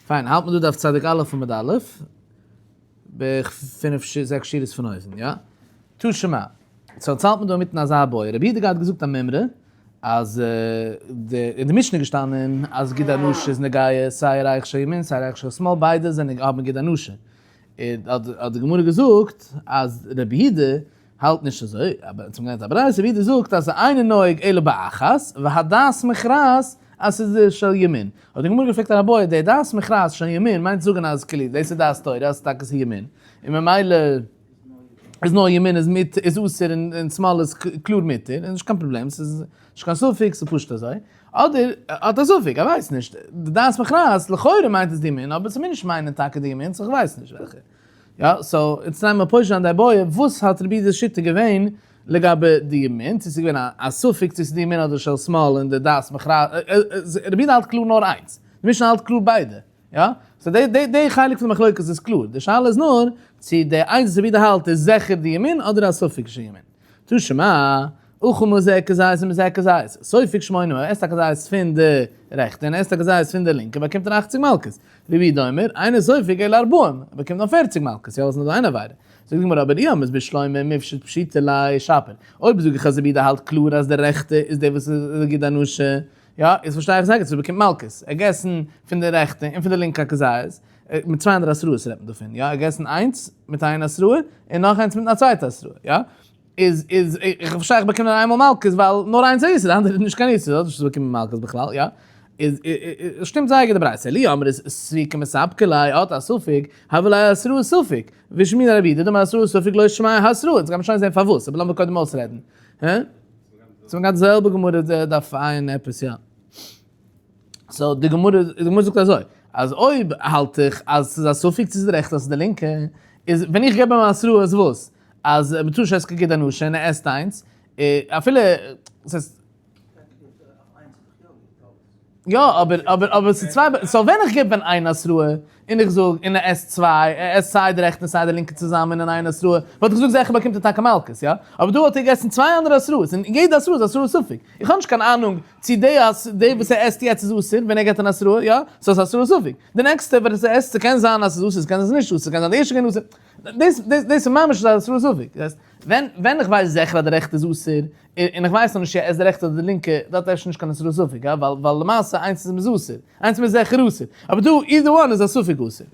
פיין, האלט מען דא דף צדיק א' עמוד א', בערך פינף זעקס שורות פון אויבן, יא? תא שמע. so יעצט האלט מען דא אינמיטן אזא בעיא. רבי יהודה געהאט געזאגט א מימרא, אז די אין די משנה איז געשטאנען אז גיד הנשה איז נוגע סיי ירך של ימין סיי ירך של שמאל ביידע זענען האבן גיד הנשה. האט די גמרא געזאגט אז רבי יהודה האלט נישט אזוי, אבער אונז האבן געלערנט א ברייתא ווי די זאגט אז אינו נוהג אלא באחת, והדעת מכרעת אז ס'איז די של ימין. האט די גמרא געפרעגט א בעיא, די דעת מכרעת של ימין מיינט זאגן אז כאילו דאס איז דעת תורה אז טאקע ס'איז ימין, און ממילא איז נאר ימין איז מיט איז אסור און שמאל איז קלאר מותר, איז נישט קיין פראבלעם, ס'איז נישט קיין ספק, ס'איז פשוט אזוי. אדער האט א ספק, ער ווייסט נישט, די דעת מכרעת לכאורה מיינט עס די ימין, אבער ס'מוז נישט מיינען טאקע די ימין, so כ'ווייס נישט וועלכע. יא, so יעצט נעמען מיר פושט זיין די בעיא, וואס האט רבי יהודה'ס שיטה געווען לגבי די ימין, צו ס'איז געווען א ספק צו ס'איז די ימין אדער של שמאל און די דעת מכרעת, רבי יהודה האלט קלאר נאר איינס, די משנה האלט קלאר ביידע, יא? so די די די חלק פון די מחלוקת איז קלאר, די שאלה איז נאר צו די איינס וואס רבי יהודה האלט איז זיכער די ימין אדער א ספק של ימין. תא שמע, אכל מזה כזית ומזה כזית, סופג שמונים, ער עסט א כזית פון די רעכטע און ער עסט א כזית פון די לינקע באקומט ער אכציג מלקות, רבי יהודה אומר, אינו סופג אלא ארבעים, ער באקומט נאר פערציג מלקות, יא וואס איז נאר דא איין עבירה? זאגט די גמרא אבער אי אמרת בשלמא מפשט פשיטא ליה שפיר, אויב זאג איך אז רבי יהודה האלט קלאר אז די רעכטע איז די וואס איז גיד הנשה, יא, איז פארשטיי איך זייער גוט אז ער באקומט מלקות, ער געסן פון די רעכטע און פון די לינקע א כזית, מיט צוויי אנדערע התראות רעדט מען דא פון, יא, ער געסן איינס מיט איין התראה און נאך איינס מיט א צווייטע התראה, יא. איז איז איך פארשטיי איך באקום נאר איינמאל מלקות ווייל נאר איינס איז איסור די אנדערע איז נישט קיין איסור האט נישט צו באקומען מלקות בכלל יא איז שטימט זייער גוט די ברייתא אלא אי אמרת ספוקי מספקא ליה האט א ספק הויא ליה התראת ספק ושמעינן ארבי יהודה דאמר התראת ספק לא שמיה התראה יעצט גיימיר שוין זעהן פארוואס אבער לאמיר קודם אויסרעדן הע? ס'איז גאנץ די זעלבע גמרא דף עיין עפעס יא. so די גמרא די גמרא זאגט אזוי אז אויב האלט איך אז ס'איז א ספק צו ס'איז די רעכטע אדער ס'איז די לינקע איז ווען איך געב אים א התראה איז וואס? אז מ'טאר נישט עסן גיד הנשה און ער עסט איינס, אפילו ס'איז. יא אבער אבער אבער ס'איז צוויי so ווען איך גיב ווען איין התראה און איך זאג און ער עסט צוויי ער עסט סיי די רעכטע און סיי די לינקע צוזאמען אין איין התראה וואלט איך געזאגט זיכער באקומט ער טאקע מלקות יא אבער דא האט ער געגעסן צוויי אנדערע התראות און יעדע התראה איז התראת ספק איך האב נישט קיין אהנונג צו די די וואס ער עסט יעצט איז אסור ווען ער געבט אן התראה יא so ס'איז התראת ספק די נעקסטע ווען ער עסט ס'קען זיין אז ס'איז אסור ס'קען זיין ס'איז נישט אסור ס'קען זיין די ערשטע געווען אסור דאס דאס דאס איז ממש א התראת ספק, דאס הייסט, ווען ווען איך ווייס זיכער אז די רעכטע איז אסור, און איך ווייס נאך נישט צו ער עסט די רעכטע אדער די לינקע, דארט אפשר נישט קיין התראת ספק, יא, ווייל ווייל למעשה איינס איז מוז אסור, איינס מוז זיכער אסור, אבער דא either one איז א ספק אסור.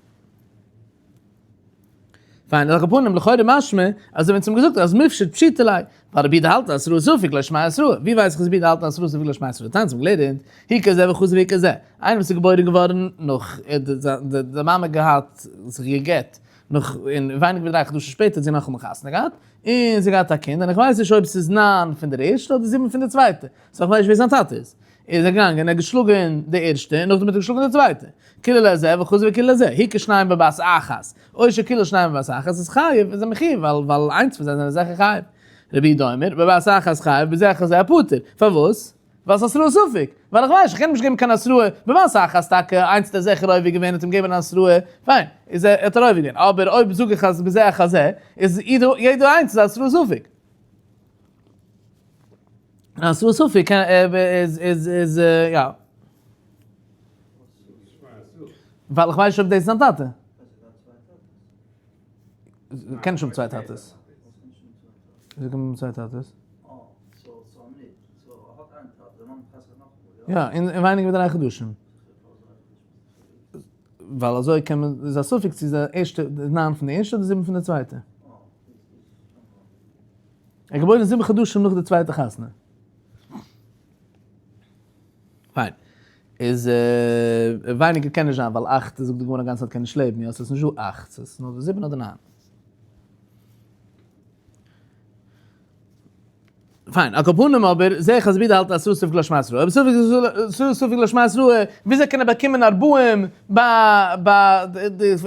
פיין, על כל פנים לכאורה משמע, אזוי ווי אונז האבן געזאגט אז מפשט פשיטא ליה, ווייל רבי יהודה האלט אז התראת ספק לא שמיה התראה, ווי ווייס איך אז רבי יהודה האלט אז התראת ספק לא שמיה התראה? תניא אונז האבן געלערנט, הכה זה וחזר והכה זה, איינער וואס איז געבוירן געווארן נאך די מאמע געהאט זיך גע'גט נאך און ווייניגער ווי דריי חדשים שפעטער האט זי נאכאמאל חתונה געהאט און זי געהאט א קינד און איך ווייס נישט אויב ס'איז ניין פון דער ערשטע אדער זיבן פון די צווייטע so איך ווייס נישט ווער זיין טאטע איז איז ער געגאנגען און ער האט געשלאגען די ערשטע און נאכדעם האט ער געשלאגען די צווייטע קילל את זה וחזר וקילל את זה הכה שניהם בבת אחת או שקילל שניהם בבת אחת איז חייב איז ער מחיוב ווייל ווייל איינס פון זיי זענען זיכער חייב רבי יהודה אומר בבת אחת חייב בזה אחר זה פטור פארוואס? ווייל ס'איז התראת ספק, ווייל איך ווייס, איך קען אים נישט געבן קיין התראה, בבת אחת טאקע, איינס האט ער זיכער עובר געווען האט אים געבן אן התראה, פיין, איז ער האט ער עובר געווען, אבער אויב זאג איך אז בזה אחר זה, איז יעדע איינס איז התראת ספק. התראת ספק קען איז איז איז יא. ווייל איך ווייס נישט אויב דאס איז זיין טאטע. קען נישט האבן צוויי טאטעס. וויאזוי קען מען האבן צוויי טאטעס? יא, אין ווייניגער ווי דריי חדשים. ווייל אזוי קען מען, איז א ספק צו די ערשטע, די ניין פון די ערשטע אדער זיבן פון די צווייטע. ער איז געבוירן זיבן חדשים נאך די צווייטע חתונה. פיין. איז ווייניגער קען נישט זיין ווייל אכט זאגט די גמרא א גאנצע צייט קען נישט לעבן, יא ס'איז נישט דא אכט, ס'איז נאר דא זיבן אדער ניין. פיין, על כל פנים אבער, זעה איך אז רבי יהודה האלט אז התראת ספק לא שמיה התראה, אויב ספק התראת ספק לא שמיה התראה, וויאזוי קען ער באקומען ארבעים ביי ביי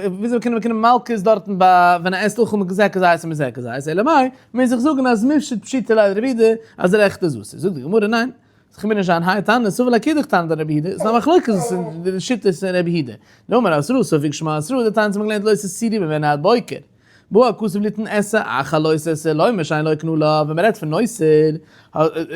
וויאזוי קען ער באקומען מלקות דארטן ביי ווען ער עסט אכל מזה כזית ומזה כזית, אלא מאי, מוז איך זאגן אז מפשט פשיטא ליה דרבי יהודה אז רעכט איז אסור. זאגט די גמרא ניין, ס'קען מיר נישט זיין האי תנא סבר לה כדאי תנא דרבי יהודה, ס'איז א מחלוקת אין די שיטות אין רבי יהודה. דאמר התראת ספק שמיה התראה, דתניא האט מען געלערנט לא תסורו ממנה עד בוקר. בא הכתוב ליתן עשה אחר לא תעשה לומר שאין לוקין עליו, ווען מ'רעדט פון נותר,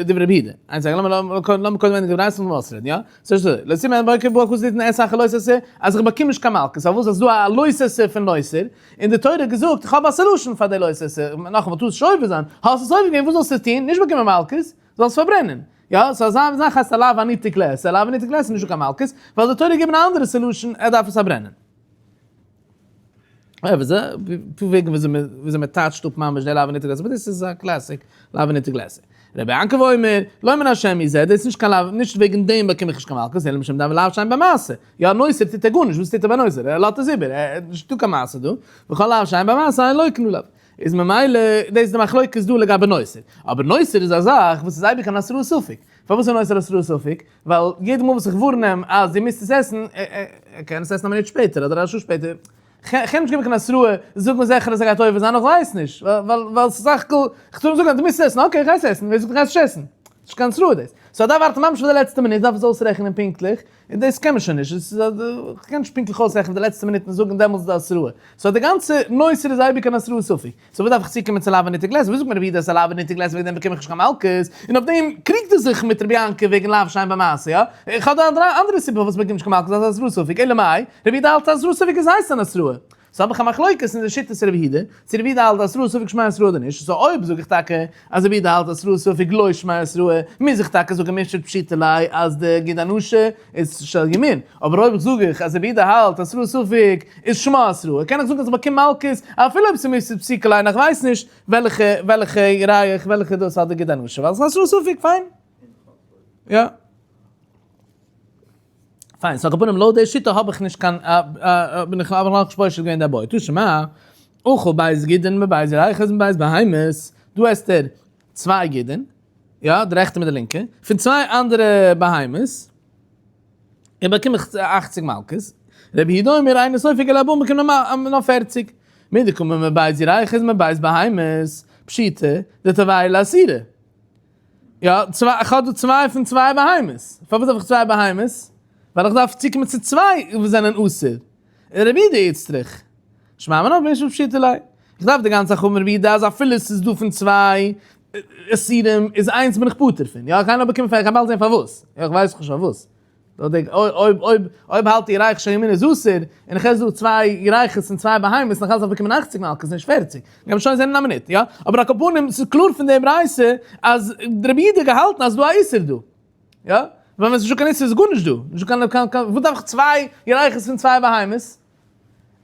דברי רבי יהודה. איינס זאגן, לאמיר קודם ענדיגן די ברייתא און נאכדעם אויסרעדן, יא? ס'איז אזוי, לא תימא בא הכתוב ליתן עשה אחר לא תעשה, אז איך באקום נישט קיין מלקות, פארוואס אז ס'דא א לא תעשה פון נותר, און די תורה האט געזאגט איך האב א solution פאר די לא תעשה, נאכאמאל טארסט נישט עובר זיין, האסט עס עובר געווען וואס זאלסטו טון? נישט באקומען מלקות, זאלסט פארברענען. יא, ס'איז אזא זאך הייסט א לאו הניתק לעשה, א לאו הניתק לעשה איז נישטא קיין מלקות, ווייל די תורה האט געגעבן א אנדערע solution, ער דארף עס פארברענען. פון וועגן וויאזוי מען טייטשט אפ ממש די לאו הניתק לעשה, אבער דאס איז א classic לאו הניתק לעשה. רבי יעקב אומר, לא מן השם הוא זה, דאס איז נישט קיין לאו, נישט וועגן דעם באקום איך נישט קיין מלקות, אלא משום דאב לאו שאין בו מעשה. יא, נותר טוט ער גארנישט, וואס טוט ער ביי נותר? ער לאזט עס איבער, נישטא קיין מעשה דא. וכל לאו שאין בו מעשה אין לוקין עליו. איז ממילא, דאס איז די מחלוקת דא לגבי נותר. אבער נותר איז א זאך וואס איז אייביג אן התראת ספק. פארוואס איז נותר התראת ספק? ווייל יעדע מאל וואס איך ווארן אים אז דו מוזט עס עסן, ער קען עס עסן א מינוט שפעטער אדער א שעה שפעטער. כ'קען נישט געבן קיין התראה, זאג מיר זיכער אז ער גייט עובר זיין, איך ווייס נישט. ווייל ס'איז סך הכל, כ'טאר אים זאגן אז דו מוזט עס עסן, okay איך גיי עס עסן, ווער זאגט איך גיי עס נישט עסן? ס'נישט קיין התראה דאס. so ער דארף ווארטן ממש פאר די לעצטע מינוט, דארף עס אויסרעכענען פונקטליך, און דאס קען מען שוין נישט, עס איז א, כ'קען נישט פונקטליך אויסרעכענען די לעצטע מינוט און זאגן דעמאלטס איז די התראה. so די גאנצע נותר איז אייביג אן התראת ספק. so וואס דארף איך צוקומען צו לאו הניתק לעשה? וואס זאגט מיר רבי יהודה אז ס'איז א לאו הניתק לעשה וועגן דעם באקום איך נישט קיין מלקות, און אויף דעם קריגט ער זיך מיט רבי יעקב וועגן לאו שאין בו מעשה, יא? איך האב דא אן אנדערע סיבה פארוואס מ'באקומט נישט קיין מלקות, אז ס'איז התראת ספק, אלא מאי, רבי יהודה האלט אז התראת ספק איז הייסט אן התראה. so האב איך א מחלוקת אין די שיטת רבי יהודה, צו רבי יהודה האלט אז התראת ספק שמה התראה אדער נישט, so אויב זאג איך טאקע אז רבי יהודה האלט אז התראת ספק לא שמה התראה, מוז איך טאקע זאגן מיפשט פשיטא ליה אז די גיד הנשה איז של ימין, אבער אויב זאג איך אז רבי יהודה האלט אז התראת ספק איז שמה התראה, קען איך זאגן אז איך באקום מלקות אפילו אויב ס'איז מיפשט פסיקא ליה און איך ווייס נישט וועלכע וועלכע ירך וועלכע דאס האט די גיד הנשה, ווייל ס'איז התראת ספק, פיין. יא. פיין, so על כל פנים לויט די שיטה האב איך נישט קיין, בין איך האב איך נאכנישט פושט געווען די בעיא. תא שמע, אכל ב' גידין מב' ירכות מב' בהמות, דא עסט ער צוויי גידין, יא, די רעכטע מיט די לינקע, פון צוויי אנדערע בהמות, און באקום איך אכציג מלקות, רבי יהודה אומר אינו סופג אלא ארבעים באקומט מען נאר פערציג, מדקאמר מב' ירכות מב' בהמות, פשיטא, דתרווייהו לאיסורא. יא, צוויי, איך האב דא צוויי פון צוויי בהמות. פארוואס דארף איך צוויי בהמות? ווייל איך דארף צוקומען צו צוויי וואס זענען אסור. און רבי יהודה איצטריך. שמע מינה מיפשט פשיטא ליה. איך דארף די גאנצע זאך האבן רבי יהודה אז אפילו עס איז דא פון צוויי אסורים איז איינס בין איך פטור פון. יא, איך גיי נאר באקומען פאר, איך גיי באלד זען פארוואס. יא, איך ווייס נישט פארוואס. אויב אויב אויב האלט איר ירך של ימין איז אסור, און איך עס דא צוויי ירכות און צוויי בהמות, נאך אלץ דארף באקומען אכציג מלקות נישט פערציג. גייט מען שוין זען אין א מינוט, יא? אבער על כל פנים, ס'איז קלאר פון די ברייתא אז רבי יהודה האט געהאלטן אז ס'דא א איסור דא. יא? ווייל ווען ס'איז נישטא קיין איסור איז גארנישט דא. נישטא קיין קיין קיין וואס דארף איך צוויי ירכות פון צוויי בהמות?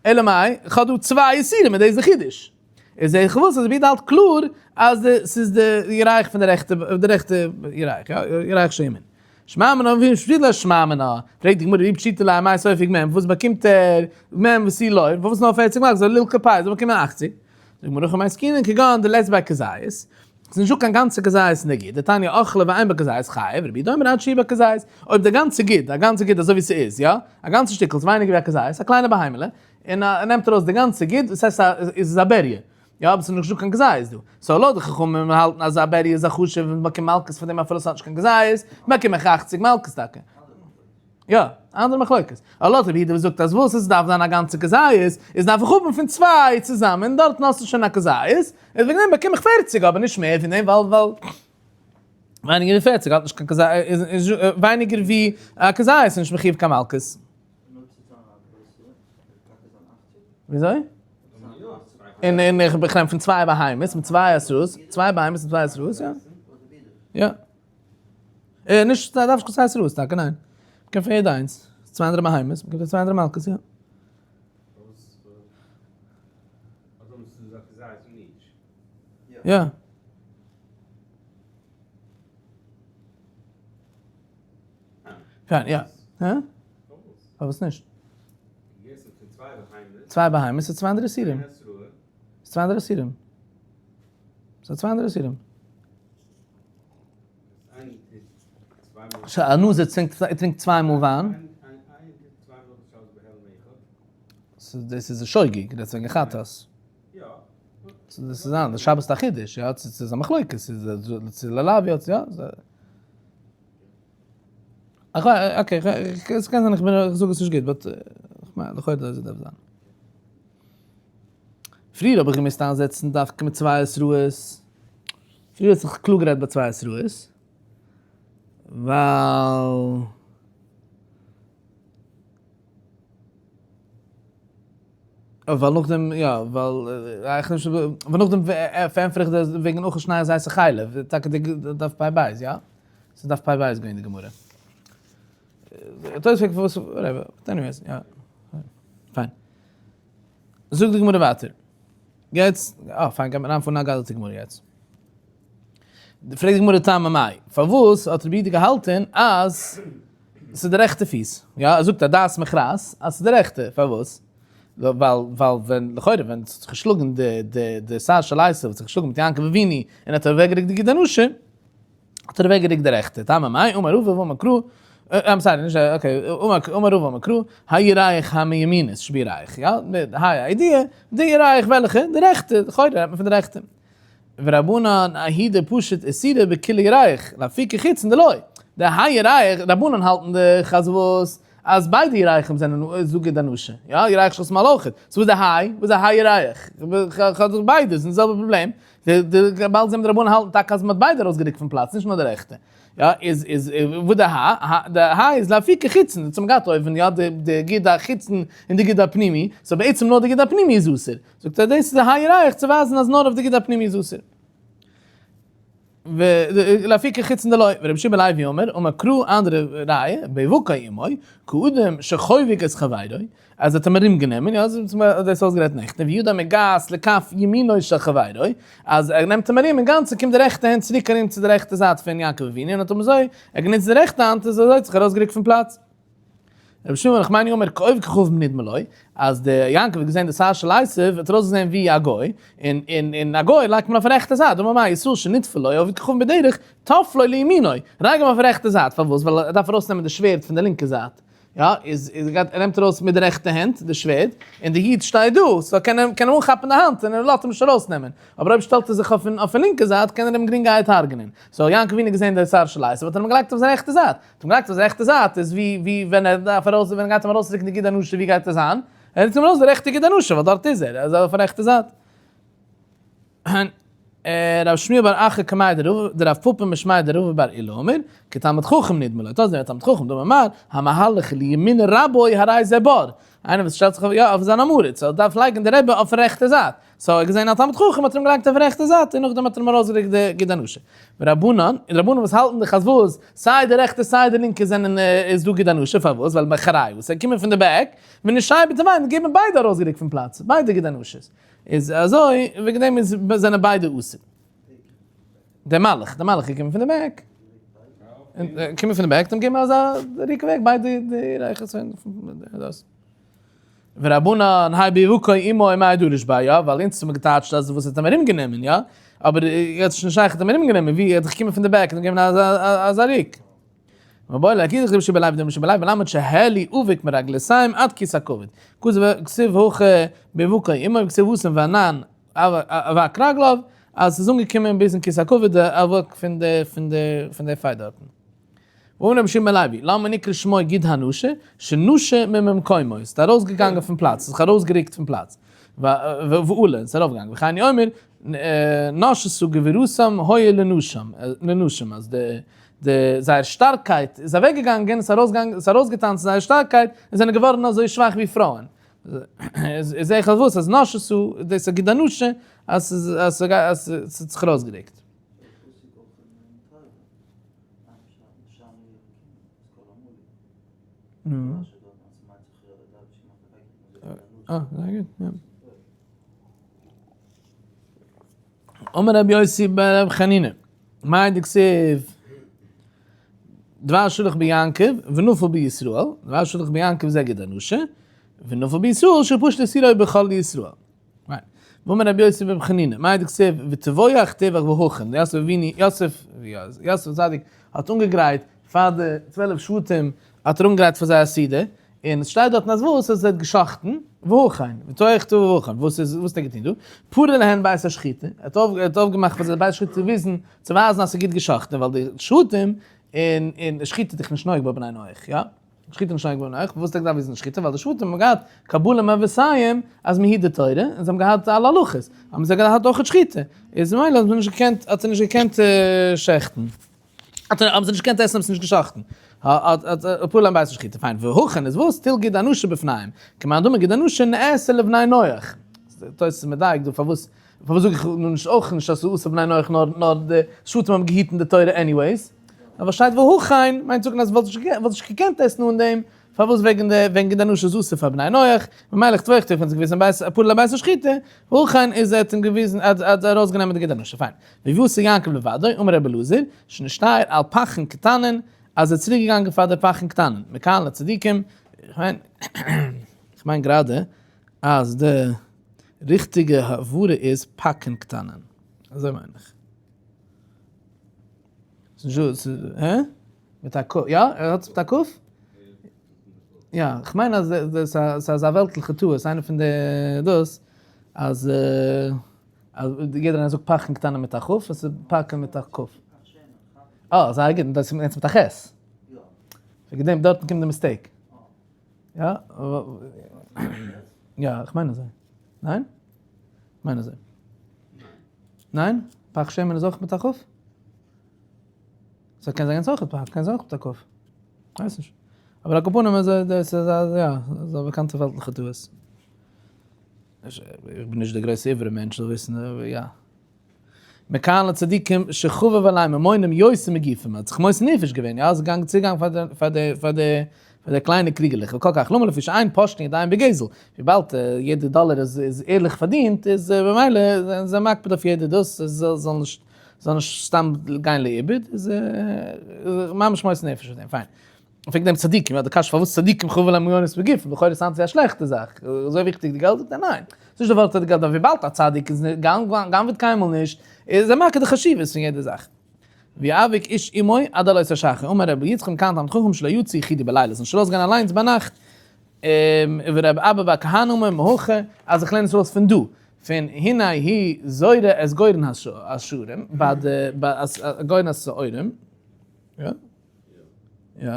אלא מאי, איך האב דא צוויי איסורים און דאס איז די חידוש. איז זעה איך וואס אז רבי יהודה האלט קלאר אז די ס'איז די ירך פון די רעכטע די רעכטע ירך, יא? ירך של ימין. שמע מינה ווי פשיטא ליה שמע מינה, פרעגט די גמרא אי פשיטא ליה מאי ספג מ', וואס באקומט ער מ' ותו לא, פארוואס נאר פערציג מלקות, זאל לילקי פאי, זאל באקומען אכציג, זאגט די גמרא הכא במאי עסקינן כגון דלית ביה כזית, ס'איז נישטא קיין גאנצע כזית אין די גיד, דתניא אכלה ואין בה כזית חייב, רבי יהודה אומר עד שיהא בה כזית, אויב די גאנצע גיד, א גאנצע גיד אזוי ווי ס'איז, יא, א גאנצע שטיקל איז ווייניגער ווי א כזית, א קליינע בהמה'לע, און ער נעמט ארויס די גאנצע גיד, דאס הייסט איז עס א בריה. יא אבער ס'איז נישטא קיין כזית דא. so לויט די חכמים האלטן אז א בריה איז א חשוב און מ'באקומט מלקות פון דעם אפילו ס'האט נישט קיין כזית, באקום איך אכציג מלקות טאקע. יא, אנדערע מחלוקת. אבער לויט רבי יהודה וואס זאגט אז וואס עס דארף זיין א גאנצע כזית, איז דארף איך האבן פון צוויי צוזאמען, דארטן האסטו שוין א כזית, איז וועגן דעם באקום איך פערציג אבער נישט מער פון דעם ווייל ווייל ווייניגער ווי פערציג האט נישט קיין כזית, איז ווייניגער ווי א כזית איז נישט מחיוב קיין מלקות. וויאזוי? און און איך בין פון צוויי בהמות מיט צוויי התראות, צוויי בהמות מיט צוויי התראות, יא. יא. אה, נישט, דארף נישט קיין צוויי התראות טאקע, ניין. מ'קען פון יעדע איינס. צוויי אנדערע בהמות, מ'קען פון צוויי אנדערע מלקות, יא. יא. פיין, יא. הא? פארוואס נישט? צוויי בהמות איז צוויי אנדערע איסורים. איז צוויי אנדערע איסורים. ס'איז צוויי אנדערע איסורים. א נזיר טרינקט צוויי מאל וויין. דאס איז שוגג, דאס איז וועגן חטאת. דאס איז אנדערש, שבת איז א חידוש, יא, ס'איז א מחלוקת, ס'איז ללאו יא, יא. okay, עס קען זיין איך בין, איך זאג עס נישט גוט, but איך מיין לכאורה אזוי דארף זיין. פריער האב איך געמוזט איינזעצן דווקא מיט צוויי התראות, פריער האט זיך קלאר גערעדט ביי צוויי התראות, ווייל. ווייל נאכדעם יא ווייל איך נישט ווייל נאכדעם פארענטפער איך דאס וועגן אוכל שני הזית חלב טאקע די דף פ בית יא? ס'איז דף פ בית געווען די גמרא. תוס' פרעגט פארוואס whatever but anyways יא פיין. זאגט די גמרא ווייטער. יעצט אה פיין גייט מען אריינפארן אין א גדל'טע גמרא יעצט. פרעגט די גמרא טעמא מאי, פארוואס האט רבי יהודה געהאלטען אז ס'איז די רעכטע פיס? יא, ער זאגט א דעת מכרז אז ס'איז די רעכטע, פארוואס? ווייל ווייל ווען לכאורה ווען ס'האט זיך געשלאגן די די די שר של עשו האט זיך געשלאגן מיט יעקב אבינו און האט אוועקגערוקט די גיד הנשה, האט ער אוועקגערוקט די רעכטע, טעמא מאי, אמר רבא ואמר קרא, I'm sorry, נישט okay, אמר רבא ואמר קרא, הירך המימינית שבירך, יא, די idea, די ירך וועלכע? די רעכטע, לכאורה רעדט מען פון די רעכטע. ורבנן ההיא דפשט איסורא בכוליה ירך, לאפוקי חיצון דלא. די האי ירך, רבנן האלטן דאך אז וואס? אז ביידע ירכים זענען זאגט די אנושה, יא, ירך של שמאל אויכעט. so וואס די האי? וואס די האי ירך? כ'האב דאך ביידע, ס'איז די זעלבע פראבלעם. די באלד זעהן די רבנן האלטן טאקע אז מ'האט ביידע ארויסגערוקט פון פלאץ, נישט נאר די רעכטע. יא, איז איז וואס די האי? די האי איז לאפוקי חיצון, אונז האבן געהאט אויבן יא די גיד החיצון און די גיד הפנימי, so בעצם נאר די גיד הפנימי איז אסור. זאגט ער דאס איז די האי ירך צו ווייזן אז נאר אויף די גיד הפנימי איז אסור. ולאפוקי חיצון דלא, ורבי יהושע בן לוי אומר, אמר קרא אנדערע ראיה, באבקו עמו, כאדם שחובק את חברו, אז ער האט אים ארום גענומען, יא אזוי האט דאס אויסגערעדט נעכטן, וידו מגעת לכף ימינו של חברו, אז ער נעמט אים ארום אינגאנצן קומט די רעכטע הענט צוריק ארום צו די רעכטע זייט פון יעקב אבינו און האט אים אזוי, ער גענוצט די רעכטע האנט איז אזוי האט זיך ארויסגערוקט פון פלאץ. רבי שמעון בר נחמני אומר כעובד כוכבים נדמה לו, אז די יעקב האט געזען די שר של עשו האט ער אויסגעזען ווי א גוי, און און און א גוי לייגט מען אויפן רעכטע זייט, אמר מר ישראל שנטפל לו עובד כוכבים בדרך טפלו לימינו, לייג אים אויפן רעכטע זייט, פארוואס? ווייל ער דארף ארויסנעמען די שווערד פון די לינקע זייט, יא, איז איז גייט ער נעמט ארויס מיט די רעכטע הענט די שווערד, און די איד שטייט דא, so קען ער קען ער אנכאפן די האנט און ער לאזט אים נישט ארויסנעמען, אבער אויב שטעלט ער זיך אויפן אויפן לינקע זייט קען ער אים גרינגערהייט הרג'נען, so יעקב אבינו געזען די שר של עשו האט ער אים געלייגט אויף זיין רעכטע זייט, האט אים געלייגט אויף די רעכטע זייט איז ווי ווי ווען ער דארף ארויס ווען ער גייט אים ארויסרוקן די גיד הנשה ווי גייט ער זיין? ער רוקט אים ארויס די רעכטע גיד הנשה ווייל דארט איז ער, ער איז אויפן רעכטע זייט. רב שמואל בר אחא קמיה דרב פפא משמיה דרבא בר עולא אמר, כתלמיד חכם נדמה לו, דאס איז א תלמיד חכם, דאמר מר, המהלך לימין רבו הרי זה בור, איינער וואס שטעלט זיך אויף יא אויף זיין עם הארץ, ער דארף לייגן די רבי אויפן רעכטע זייט, so ער האט געזען א תלמיד חכם האט ער אים געלייגט אויפן רעכטע זייט און נאכדעם האט ער אים ארויסגערוקט די גיד הנשה. ורבנן, און די רבנן וואס האלטן די חז סיי די רעכטע סיי די לינקע זענען איז דא גיד הנשה, פארוואס? ווייל מאחורי וואס זיי קומען פון די back, ונשי בתבן געבן ביידע ארויסגערוקט פון פלאץ, ביידע גיד הנשות. איז אזוי, וועגן דעם איז זענען ביידע אסור. דער מלאך, דער מלאך איז געקומען פון די back. קומען פון די back, דעם געבן אזא רוק אוועק ביידע די רייכע פון דאס. ורבנן האי באבקו עמו מאי דריש ביה, יא, ווייל אונז האט מען געטייטשט אז וואס האט אים ארומגענומען, יא, אבער יעצט איז שוין שייך האט אים ארומגענומען, ווי ער האט זיך געקומען פון די back און געגעבן אזא רוק. מבוא להגיד לך רבי שמעון בן לוי דרבי שמעון בן לוי מלמד שהעלו אבק מרגלותיהם עד כיסא הכבוד. כתיב הכא באבקו עמו וכתיב התם וענן אבק רגליו, אז ס'איז אנגעקומען ביזן כיסא הכבוד די אבק פון די פון די פון די פייער דארטן. ואמר רבי שמעון בן לוי, למה נקרא שמו גיד הנשה, שנשה ממקומו, ס'איז ארויסגעגאנגען פון פלאץ, ס'איז זיך ארויסגערוקט פון פלאץ, ועלה, ס'איז ארויפגעגאנגען, וכן הוא אומר, נשסו גבורתם היה לנשים, אז די די זייער שטארקייט איז אוועקגעגאנגען, ס'איז ארויסגעגאנגען, ס'איז ארויסגעטאנצן זייער שטארקייט, און זענען געווארן אזוי שוואך ווי פרויען. איז זעה איך אז וואס, אז נשסו, דאס איז גיד הנשה, אז ס'איז, אז ס'האט זיך ארויסגערוקט. אמר רבי יוסי בר רבי חנינא, מאי דכתיב דבר שלח ביעקב ונפל בישראל, דבר שלח ביעקב זה גיד הנשה, ונפל בישראל שפשט איסורו בכל ישראל. ואמר רבי יוסי ברבי חנינא, מאי דכתיב וטבוח טבח והכן, יוסף אבינו, יוסף, יוסף הצדיק האט אנגעגרייט פאר די 12 שבטים, האט ער אנגעגרייט פאר זיי א סעודה, און עס שטייט דארטן אז וואס, אז ער האט געשחט'ן, והכן, וטבוח טבח והכן, וואס איז, וואס האט ער געטון דא? פרע להן בית השחיטה, ער האט אויפגעמאכט פאר זיי בית השחיטה צו וויזן, צו ווייזן אז ס'איז גוט געשחט'ן, ווייל די שבטים, און, און שחיטה איז דאך נישט נוהג ביי בני נח, יא? שחיטה נישט נוהג בבני נח, פארוואס האט ער געדארפט וויסן שחיטה? ווייל די שבטים האבן געהאט קבלה מאבותיהם אז מען היט די תורה, און זיי האבן געהאט אלע הלכות, האבן זיי געהאט אויך שחיטה, איז ממילא האט מען נישט געקענט, האט ער נישט געקענט שעכטן. האט ער, האבן זיי נישט געקענט עסן אויב ס'איז נישט געשאכטן. האט פועל להם בית השחיטה. פיין, והכן איז וואס? טיל גיד הנשה בפניהם. כמאן דאמר גיד הנשה נעשה לבני נח. תוס' איז מדייק דא פארוואס, פארוואס זאג איך נישט אויך נישט אז ס'איז אסור בני נח נאר נאר די שבטים האבן געהיטן די תורה anyways. אבער שטייט והכן מיינט זאגן אז וואלט נישט געקענט עסן אן דעם, פארוואס וועגן די וועגן גיד הנשה איז אסור פאר בני נח, ממילא כתבו כתוב ווען ס'איז געוועזן בית פועל להם בית השחיטה, והכן איז ער האט אים געוויזן האט ארויסגענומען די גיד הנשה. פיין. ויבאס יעקב לבדו, אמר רבי אלעזר, שנשתייר על פחין קטנין, אז ער איז צוריק געגאנגען פאר די פחין קטנין, מכאן לצדיקים, איך מיין גראדע אז די ריכטיגע הברה איז פקין קטנין, אזוי מיין איך. הא? מיט א ק, יא? ער האט עס מיט א ק? יא, איך מיין אז דאס איז אזא וועלטליכע טעות, איינע פון די דאס, אז אז יעדער איינער זאגט פחן קטנה מיט א כ', עס איז פאקן מיט א ק. אה, זייער גוט, דאס איז מיט א ח'. וועגן דעם דארטן קומט די mistake. יא? יא, איך מיין אזוי. ניין? מיין אזוי. ניין? פך שמן איז אויך מיט א כ'? סאו קען זיין גאנץ אויך פך, קען זיין אויך מיט א כ'. כ'ווייס נישט. אבער על כל פנים איז דאס איז א יא, איז א באקאנטע וועלטליכע טעות. איך בין נישט דער גרויסע עברי מענטש זאל וויסן, אבער יא. מכאן לצדיקים שחבב עליהם ממונם יותר מגופם, האט זיך מוסר נפש געווען, יא, איז געגאנגען צוגאנג פאר די פאר די פאר די פאר די קליינע קריגעלעך, וכל כך למה לפי שאין פושטין ידיים בגזל, וויבאלד יעדע דאלער איז איז ערליך פארדינט, איז במילא זענען זיי מקפיד אויף יעדע דאס, עס זאל נישט זאל נישט סתם גיין לאיבוד, איז ממש מוסר נפש פאר דעם, פיין. וועגן דעם צדיקים, יא די קשיא פארוואס צדיקים חביבין עליהם ממונות מגופם, לכאורה sound ווי א שלעכטע זאך, אזוי וויכטיג די געלט, זאגט ער ניין, ס'איז נישט די ווארט די געלט, אבער וויבאלד א צדיק איז גנב'עט קיינמאל נישט, איז ער מכיר די חשיבות פון יעדע זאך. ויאבק איש עמו עד עלות השחר, אמר רבי יצחק מכאן תלמיד חכם שלא יצא יחידי בלילה, זאל נישט ארויסגיין אליינס ביינאכט, ורבי אבא בר כהנא אמר מהכא, אז איך לערן עס ארויס פון דא, פון הנה היא זורה את גורן השערים, ביי די גורן השעורים, יא. יא.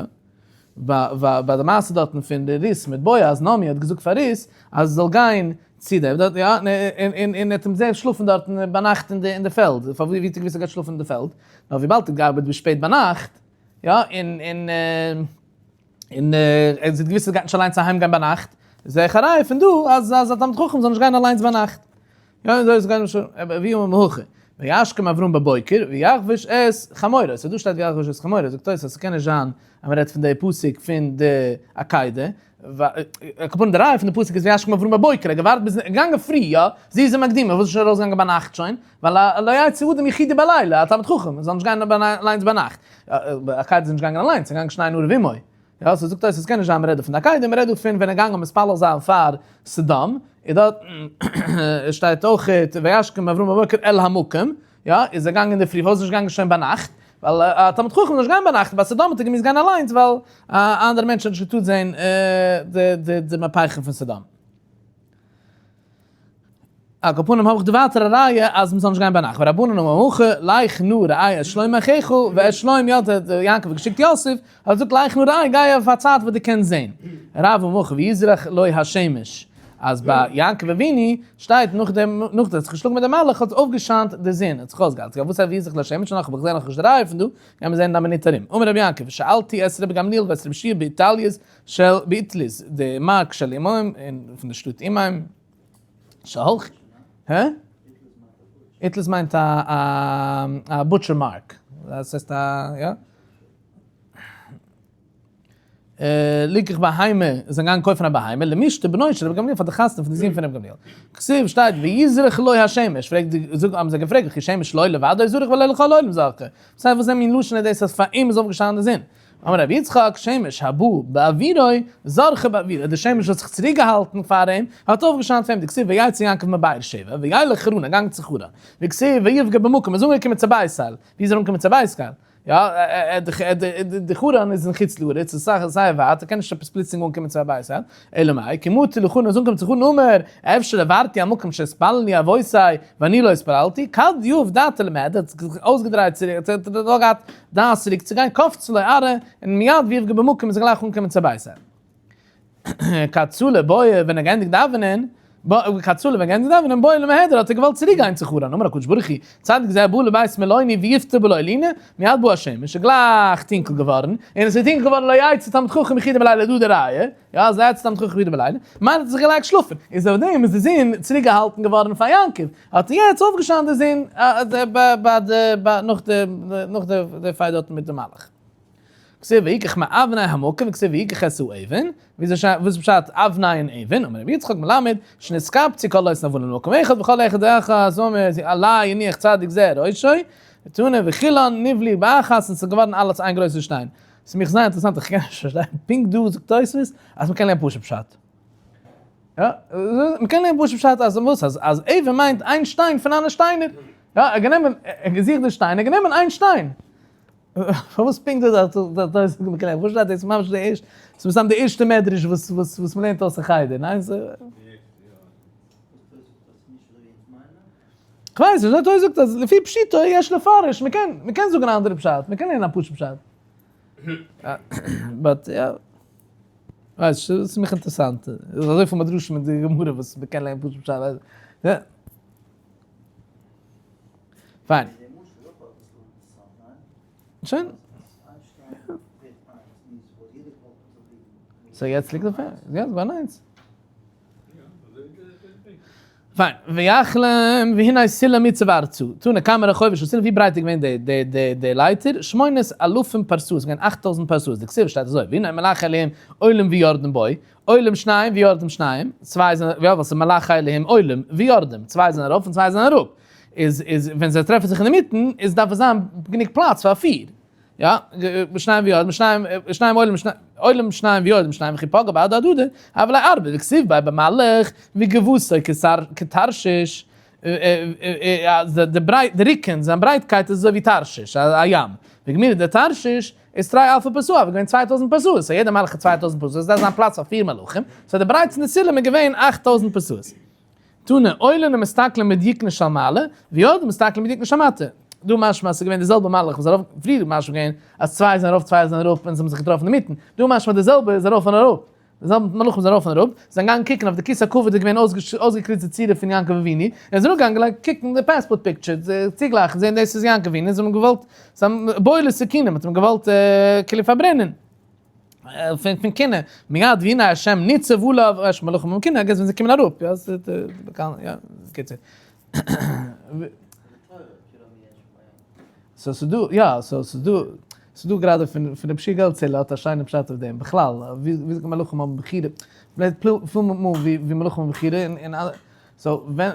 ביי די מעשה דארטן פון די רות מיט בועז, נעמי האט געזאגט פאר רות אז זי זאל גיין צו דעם, דארט יא, און און ער האט אים געזען שלאפן דארטן ביינאכט אין די אין די פעלד, פאר ווי האט ער געוואוסט ער גייט שלאפן אין די פעלד? נאר וויבאלד ער האט געארבעט ביז שפעט ביינאכט, יא, און און און זי האט געוואוסט ער גייט נישט אליינס אהיים גיין ביינאכט, זעה איך א ראיה פון דא אז אז א תלמיד חכם זאל נישט גיין אליינס ביינאכט. יא אזוי איז געווען שוין ווי אמר מהכא וישכם אברהם בבוקר ויחבוש את חמורו, סאו דא שטייט ויחבוש את חמורו, זאגט תוס' אז ס'קען נישט זיין אז מ'רעדט פון די פסוק פון די עקידה, על כל פנים די ראיה פון די פסוק איז וישכם אברהם בבוקר, ער האט געווארט ביז, געגאנגען פרי, יא, זי איז מקדימה, וואס איז שוין ארויסגעגאנגען ביינאכט שוין, ווייל לא יצא אדם יחידי בלילה, א תלמיד חכם זאל נישט גיין אליינס ביינאכט, עקידה איז נישט געגאנגען אליינס, ער איז געגאנגען שני נערים עמו. יא, סאו זאגט תוס' עס קען נישט זיין מ'רעדט דא פון די עקידה, מ'רעדט דא פון ווען ער געגאנגען מתפלל זיין פאר סדום, איז דארט שטייט אויך וישכם אברהם בבוקר אל המקום, יא, איז ער געגאנגען אינדערפרי, פארוואס איז נישט געגאנגען שוין ביינאכט? ווייל א תלמיד חכם זאל נישט גיין ביינאכט, ביי סדום האט ער געמוזט גיין אליינס ווייל א אנדערע מענטש האט נישט געטארט זען די מהפכה פון סדום. על כל פנים האב איך דא ווייטער א ראיה אז מ'זאל נישט גיין ביינאכט, ורבנן אמרו הכי, לך נא ראה את שלום אחיך ואת שלום יא האט יעקב געשיקט יוסף, האט געזאגט לך נא ראה גיי אויף א צייט וואס דו קענסט זען, רב אמר הכי ויזרח לו השמש, אז ביי יעקב אבינו שטייט נאכדעם נאך דער האט זיך געשלאגן מיט די מלאך האט אויפגעשיינט די זון האט זיך אויסגעהיילט, וואס הייסט ויזרח לו השמש נאך האב איך געזען נאכנישט די ראיה פון דא, גיימיר זען אין א מינוט ארום, אמר רבי יעקב שאלתי את רבי גמליאל ואת רבי יהושע באיטליז של באיטליז, די מארק של אימוים, און פון די שטאט אימיים, שהלכו, הע? איטליז מיינט א א butcher מארק, דאס הייסט א יא? ליקח בהמה, זיי גייען קויפן א בהמה, למשתה בנו של רבי גמליאל פאר די חתונה פון די זון פון רבי גמליאל. כתיב שטייט ויזרח לו השמש, פרעגט די, זאג, האבן זיי געפרעגט, וכי שמש לו לבדו זרח ולא לכל העולם זרחה? וואס הייסט וואס מין לשון איז דאס אז פאר אים איז אויפגעשטאנען די זון? אמר רבי יצחק, שמש הבא בעבורו, זרחה בעבורו, די שמש האט זיך צוריקגעהאלטן פאר אים, האט אויפגעשיינט פאר אים, דכתיב ויצא יעקב מבאר שבע, וילך חרנה, געגאנגען צו חרן, וכתיב ויפגע במקום, איז אנגעקומען צו בית אל, ווי איז ער אנגעקומען צו בית אל? יא, די חרן איז אין חוץ לארץ, איז סאך זייער ווייט, ער קען נישט עפעס פלוצלינג אנקומען צו א בית אל, אלא מאי, כמעט לחרן איז אנגעקומען צו חרן אמר, אפשר עברתי המקום שהתפללו אבותי ואני לא התפללתי, כד יהב דעתיה למהדר, האט זיך אויסגעדרייט צוריק, האט נאר געהאט דעת צוריק צו גיין, קפץ לו ארעא, און מיד ויפגע במקום איז ער גלייך אנגעקומען צו א בית אל. כד צלי בעי ווען ער געענדיגט דאווענען, כד צלי ווען געענדיגט דאווענען בעי למהדר האט ער געוואלט צוריק גיין צו חרן, אמר הקדוש ברוך הוא, צדיק זה בא לבית מלוני ויפטר בלא לינה, מיד בא השמש, איז גלייך טונקל געווארן, און עס איז טונקל געווארן לא יצא תלמיד חכם יחידי בלילה דא די ראיה, יא אז לא יצא תלמיד חכם יחידי בלילה, מיינט האט ער זיך געלייגט שלאפן, איז אויף דעם איז די זון צוריק געהאלטן געווארן פאר יעקב, האט יעצט אויפגעשיינט די זון ביי די נאך די נאך די fight דארטן מיט די מלאך. כתיב ויקח מאבני המקום וכתיב ויקח את האבן, ווי אזוי וואס איז פשט אבני און אבן, אמר רבי יצחק מלמד, שנתקבצו כל אותן אבנים למקום אחד וכל אחד ואחד אומר עלי יניח צדיק זה ראשו, ותנא וכולן נבלעו באחת און ס'איז געווארן אלעס איין גרויסע שטיין. ס'איז מיך זייער אינטערעסאנט איך קען נישט פארשטיין פונקט דא זאגט תוספות אז מ'קען לערנען פשוט פשט. יא, מ'קען לערנען פשוט פשט אז וואס אז אז אבן מיינט איין שטיין פון אלע שטיינער. יא, ער האט גענומען ער האט געזוכט די שטיין ער האט גענומען איין שטיין. פארוואס פונקט דאס אז דאס איז געקלערט? וואס שטייט דאס ממש די ערשטע, ס'איז מסתם די ערשטע מדרש וואס וואס וואס מ'לערנט אויס אין חדר, ניין? כ'ווייס נישט, זעט אויס זאגט אז לפי פשוטו יש לפרש, מ'קען מ'קען זאגן א אנדערע פשט, מ'קען לערנען א פשוט פשט. but יא, ווייס נישט, ס'איז מיך אינטערעסאנט, ס'איז אזויפיל מדרשים אין די גמרא וואס מ'קען לערנען פשוט פשט, יא. פיין. שוין. so יעצט ליגט אויף יא, ס'איז געווארן איינס. פיין. ויחלום והנה סולם מוצב ארצה. תנא כמה רחבה של סולם ווי ברייט איז געווען די די די די לייטער? שמונת אלפים פרסאות. ס'איז געווען 8000 פרסאות. דכתיב שטייט אזוי והנה מלאכי אלהים עולים ויורדים בו. עולים שניים ויורדים שניים. צוויי זענען יא ווייל ס'איז מלאכי אלהים עולים ויורדים. צוויי זענען ארויף און צוויי זענען אראפ. איז איז ווען זיי טרעפן זיך אינמיטן איז דארף עס זיין גענוג פלאץ פאר פיר. יא, שניים ויורדים שניים, שניים עולים עולים שניים ויורדים שניים וכי פגע בהדי הדדי, הוו ליה ארבע דכתיב ביה במלאך וגבהתו כתרשיש, די ברייט די רוקן זיין ברייטקייט איז אזוי ווי תרשיש א ים, וגמירי דתרשיש איז תרי אלפי פרסאה הוה געווען 2000 פרסאות, so יעדע מלאך האט 2000 פרסאות, דארף זיין פלאץ פאר פיר מלאכים, so די ברייט פון די סולם איז געווען 8000 פרסאות. תנא, עולין ומסתכלין בדיוקנא של מעלה, ויורדין ומסתכלין בדיוקנא של מטה. דא משמע אז ס'איז געווען די זעלבע מלאך וואס ארויף, פריער משמע געווען אז צוויי זענען ארויף צוויי זענען אראפ און זיי האבן זיך געטראפן אינמיטן, דא משמע די זעלבע איז ארויף און אראפ, די זעלבע מלאכים זענען ארויף און אראפ, זיי זענען געגאנגען קוקן אויף די כסא הכבוד איז געווען אויסגעקריצט די צורה פון יעקב אבינו, און זיי זענען אראפגעגאנגען קוקן די passport picture, צוגלייכן זען דאס איז יעקב אבינו, זיי האבן געוואלט, זיי האבן בעו לסכוניה, מ'האט אים געוואלט כאילו פארברענען. פון קנאה, מיד והנה השם ניצב עליו, אש מלאכים האבן קנאה, I guess ווען זיי קומען אראפ, יא, ס'איז באקאנט, יא, קיצור. so ס'איז דא, יא, so ס'איז דא, ס'איז דא גראדע פון פון רבי שיע געלדצעהלער האט א שיינע פשט אויף דעם, בכלל, ווי אזוי מלאכים האבן בחירה, פיל מאל ווי מלאכים האבן בחירה, און אלע, so ווען,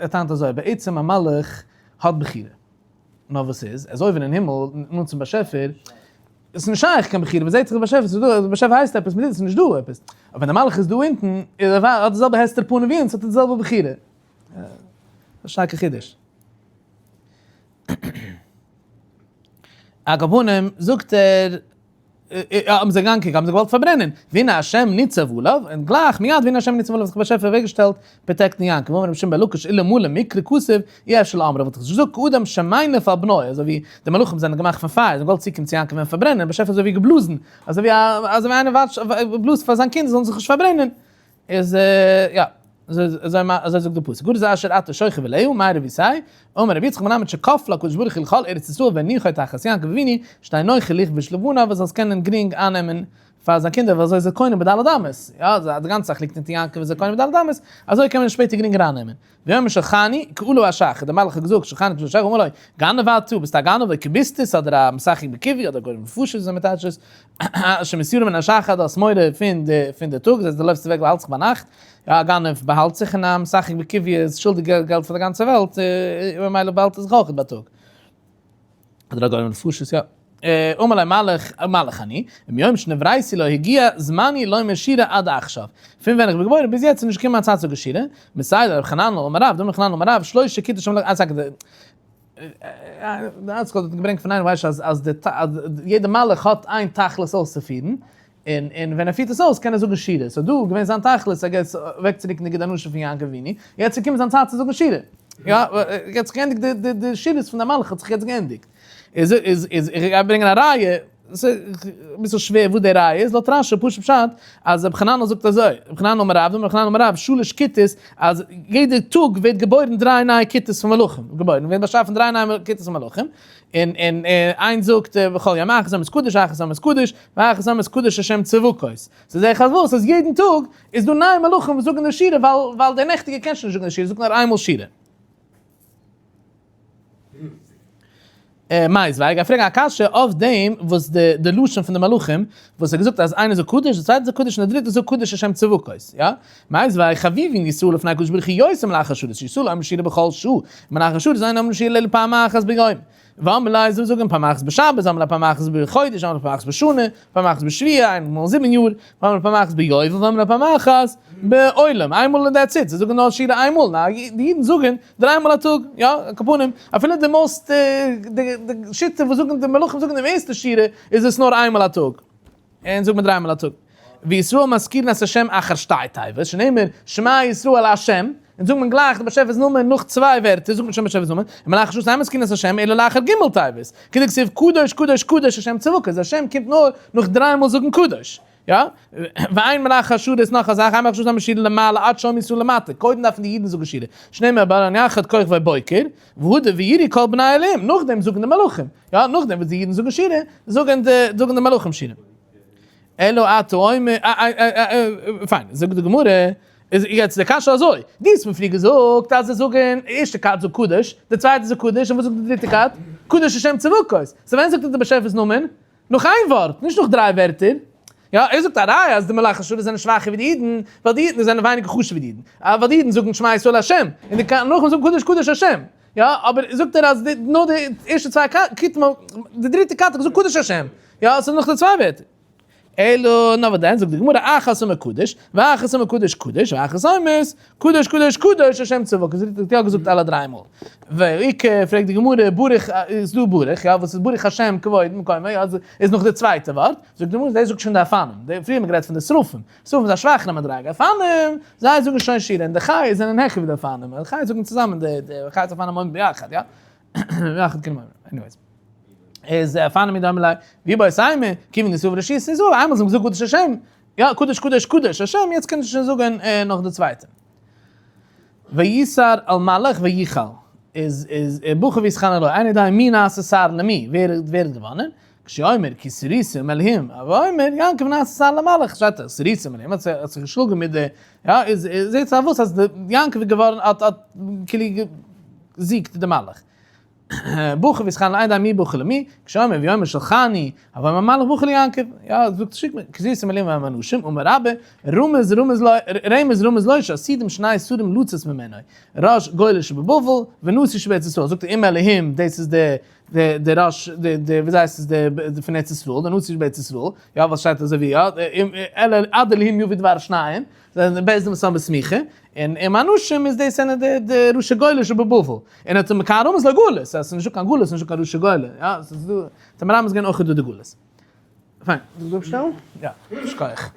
ער טענה'ט אזוי, בעצם א מלאך האט בחירה. נאר וואס איז? ער איז אויבן אין הימל, נאנט צום באשעפער, עס איז נישט שייך קיין בחירה, מען זעט זיך די באשעפער, ס'איז דא, די באשעפער הייסט עפעס, מען זעט עס איז נישט דא עפעס. אבער ווען די מלאך איז דא אונטן, איז ער האט די זעלבע הסתר פנים ווי אונז, האט ער די זעלבע בחירה. א שטארקע חידוש. על כל פנים, זאגט ער, האבן זיי געגאנגען קוקן, האבן זיי געוואלט פארברענען, והנה השם ניצב עליו, און גלייך מיד והנה השם ניצב עליו האט זיך באשעפער אוועקגעשטעלט protect ן יעקב, אמר רבי שמעון בן לקיש אלמלא מקרא כתוב אי אפשר לאומרו, וואלט איך נישט געזאגט כאדם שמניף על בנו, אזוי ווי די מלאכים זענען געמאכט פון פייער, זיי האבן געוואלט צוקומען צו יעקב און פארברענען, באשעפער אזוי ווי געבלאזן, אזוי ווי אזוי ווי איינער וואטשט בלאזט פאר זיין קינד זיי זאלן זיך נישט פארברענען, איז יא, אזוי אזוי זאגט די פסוק, הארץ אשר אתה שוכב עליה, מה רביתי, אמר רבי יצחק מלמד שכפלה הקדוש ברוך הוא לכל ארץ ישראל והניחה תחת יעקב אבינו, שתהא נוחה לכבוש לבניו, ער זאל עס קענען גרינג אייננעמען פאר זיין קינדער, ווייל אזוי איז ער קונה בד' אמות, יא, די גאנצע זאך ליגט אונטער יעקב איז ער קונה בד' אמות, אזוי קען מען עס שפעטער גרינגער אייננעמען. ויאמר שלחני כעלה השחר, דער מלאך האט געזאגט שלחני כעלה השחר, אמר לו, גנב אתה, ביסט א גנב, או כיבוסתית, אדער א משחק בקיווי, אדער גורם נפשות, וויאזוי מען טייטשט עס, שמתירא מן השחר, דו האסט מורא פון די פון די טאג, דאס הייסט דו לויפסט אוועק באהאלטסט זיך ביינאכט, יא א גנב באהאלט זיך און א משחק בקיווי איז שולדיג געלט פאר די גאנצע וועלט, ממילא באהאלט ער זיך אויך בייטאג. אדער א גורם נפשות, יא. אמר לו מלאך מלאך אני, ומיום שנבראתי לא הגיע זמני לומר שירה עד עכשיו. פון ווען איך בין געבוירן ביז יעצט איז נישט געקומען מיין צייט צו זאגן שירה. מסייע לרב חננאל אמר רב, דאמר רב חננאל אמר רב, שלושה כיתות של מלאכים, איינס. די ארטסקרול האט געברענגט פון איינעם ווייס אז אז די יעדע מלאך האט איין תכלית אויסצופירן, און און ווען ער פירט עס אויס קען ער זאגן שירה, so דא איז געווען זיין תכלית ער גייט אוועקצורוקן די גיד הנשה פון יעקב אבינו, יעצט איז געקומען זיין צייט צו זאגן שירה, יא, יעצט זיך געענדיגט די די די שירות פון די מלאך האט זיך יעצט געענדיגט, איז איז איז איך גיי ברענגען א ראיה, ס'איז אביסל שווער וואס די ראיה איז, לויט רשי פשוט פשט אז רבי חננאל זאגט אזוי, רבי חננאל אמר רב, רבי חננאל אמר רב, שלש כיתות, אז יעדע טאג ווערט געבוירן דריי נייע כיתות פון מלאכים, געבוירן, ווערן באשאפן דריי נייע כיתות פון מלאכים, און און איינס זאגט בכל יום אחת אומרת קדוש אחת אומרת קדוש, ואחת אומרת קדוש השם צבקות. so זעה איך אז וואס? אז יעדן טאג איז דא נייע מלאכים וואס זאגן די שירה ווייל ווייל דער נעכטיגער קען שוין נישט זאגן די שירה, זאגט נאר איינמאל שירה. מיתיבי, גיי פרעגן א קשיא אויף דעם וואס די די לשון פון די מלאכים וואס האט געזאגט אז איינער זאגט קדוש, די צווייטע זאגט קדוש און די דריטע זאגט קדוש השם צבקות, יא? מיתיבי, חביבין ישראל לפני הקדוש ברוך הוא יותר ממלאכי השרת, שישראל אומרים שירה בכל שעה, מלאכי השרת אינם אומרים שירה אלא פעם אחת ביום. ואמרי לה, זיי זאגן פעם אחת בשבת, ואמרי לה פעם אחת בחודש, ואמרי לה פעם אחת בשנה, פעם אחת בשבוע, איינמאל אין זיבן יאר, ואמרי לה פעם אחת ביובל, ואמרי לה פעם אחת בעולם, איינמאל און that's it, זיי זאגן נאר שירה איינמאל, נה, די אידן זאגן דריי מאל א טאג, יא, על כל פנים, אפילו די most, די שיטה וואס זאגן די מלאכים זאגן די מערסטע שירה, איז עס נאר איינמאל א טאג. און זאגט מען דריי מאל א טאג. וישראל מזכירין את השם אחר שתי תיבות, שנאמר שמע ישראל השם, און זאגט מען גלייך די באשעפער'ס נאמען נאך צוויי ווערטער זאגט מען שוין באשעפער'ס נאמען, און מלאכי השרת אין מזכירין את השם אלא לאחר ג' תיבות, כדכתיב קדוש קדוש קדוש השם צבקות, השם קומט נאר נאך דריי מאל זאגן קדוש. יא? ואין מלאכי השרת נאך א זאך, אין מלאכי השרת אומרים שירה למעלה עד שאומרים ישראל למטה, קודם דארפן די אידן זאגן שירה, שנאמר בענן יחד כוכבי בוקר, והדר ויראו כל בני אלהים, נאכדעם זאגן די מלאכים, יא, נאכדעם וואס די אידן זאגן שירה, זאגן די, זאגן די מלאכים שירה. אלא אתה אומר, פיין, זאגט די גמרא, איז יעצט די קשיא אזוי, דו האסט מיר פריער געזאגט אז זיי זאגן, די ערשטע כת זאגט קדוש, די צווייטע זאגט קדוש, און וואס זאגט די דריטע כת? קדוש השם צבקות. so ווען זאגט ער די באשעפער'ס נאמען? נאך איין ווארט, נישט נאך דריי ווערטער. יא, ער זאגט א ראיה אז די מלאכי השרת זענען שוואכער ווי די אידן, ווייל די אידן זענען ווייניגער חשוב ווי די אידן. ווייל די אידן זאגן שמע ישראל השם, און די מלאכים זאגן קדוש קדוש השם. יא, אבער זאגט ער אז די נאר די ערשטע צוויי כתים, די דריטע כת האט געזאגט קדוש השם. יא, עס איז נאך די צוויי ווערטער. אלא נאר וואס דען, זאגט די גמרא, אחת אומר קדוש, ואחת אומר קדוש קדוש, ואחת אומרת, קדוש קדוש קדוש השם צבקות, זי האט יא געזאגט אלע דריי מאל. ואיכא, פרעגט די גמרא, ברוך, איז דא ברוך, יא, וואס איז ברוך השם כבוד מקומו, יא, איז נאך די צווייטע ווארט, זאגט די גמרא, דאס זאגט שוין די אופנים, פריער האט מען גערעדט פון די שרפים, שרפים איז א שוואכערע מדריגה, אופנים, זיי זאגן שוין שירה, און די חיות זענען העכער ווי די אופנים, די חיות זאגן צוזאמען די חיות אופנים אומרים ביחד, יא, ביחד כאילו אומרים, anyways. איז אופנים מיט דעם ואיבעית אימא, כיוון דסבור רשות איז איינמאל זיי האבן געזאגט קדוש השם, יא, קדוש קדוש קדוש השם, יעצט קען איך שוין זאגן נאך די צווייטע. ויסר אל מלאך ויכל, איז איז בכה ויתחנן לו, אינו יודע מי נעשה שר למי, ווער ווער האט געוואנען? כשהוא אומר כי שרית עם אלהים, הוי אומר יעקב נעשה שר למלאך, שטייט אז שרית עם אלהים האט זיך געשלאגן מיט די, יא, איז זעהט זיך וואס אז יעקב איז געווארן האט האט כאילו געזיגט די מלאך. בכה ויתחנן אינו יודע מי בכה למי, כשהוא אומר ויאמר שלחני, הוי אומר מלאך בכה ליעקב, יא, זאגט שיק מיר, כי שרית עם אלהים ועם אנשים, אמר רבה, רמז רמז לו, רמז רמז לו שעתידים שני שרים לצאת ממנו, ראש גולה שבבבל ונשיא שבארץ ישראל, זאגט ער עם אלהים, דאס איז די די די ראש די די ווי הייסט עס די פון ארץ ישראל, די נשיא שבארץ ישראל, יא וואס שטייט אזוי ווי יא, עד אלהים יביא דבר שניים, זיי זענען בית דין וואס האבן סמיכה, און עם אנשים איז דאס זענען די די ראשי גולה שבבבל, און האט מכאן רמז לגלות, אז ס'איז נישטא קיין גלות, נישטא קיין ראשי גולה, יא, ס'איז דא, האט ער מרמז געווען אויך דא די גלות. פיין, זאל איך דא אפשטעלן? יא, שכוח.